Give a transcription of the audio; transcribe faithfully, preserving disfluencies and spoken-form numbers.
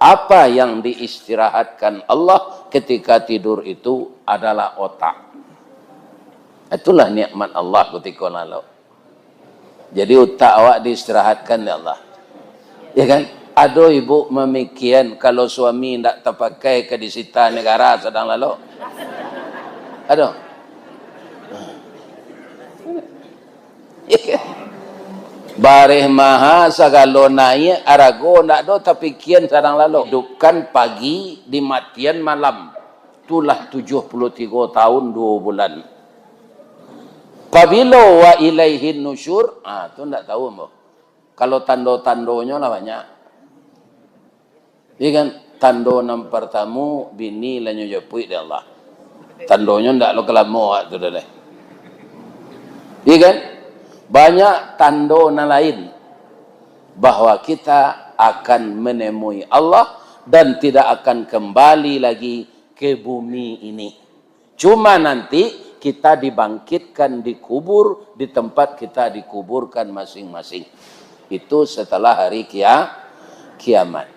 Apa yang diistirahatkan Allah ketika tidur itu adalah otak. Itulah nikmat Allah kutiko lalok. Jadi utak awak diistirahatkan dek Allah. Ya kan? Ado ibu mamikian kalau suami ndak tapakai ka disita negara sadang lalok? Ado. Ya kan? Bareh maha, sagalo naiak, arago ndak ado, tapikian sadang lalok. Hidupkan pagi, dimatian malam. Itulah tujuah puluah tigo tahun duo bulan. Pabilo wa ilaihin nusyur, ah, tu ndak tahu ambo. Kalau tando-tandonyo lah banyak. Iya kan? Tando nan partamo, bini lah nyo japuik dek Allah. Tandonyo ndak lo kalamo awak tu doh lai. Iya kan? Banyak tando nan lain bahwa kita akan menemui Allah dan tidak akan kembali lagi ke bumi ini. Cuma nanti kita dibangkitkan, dikubur di tempat kita dikuburkan masing-masing. Itu setelah hari kia-, kiamat.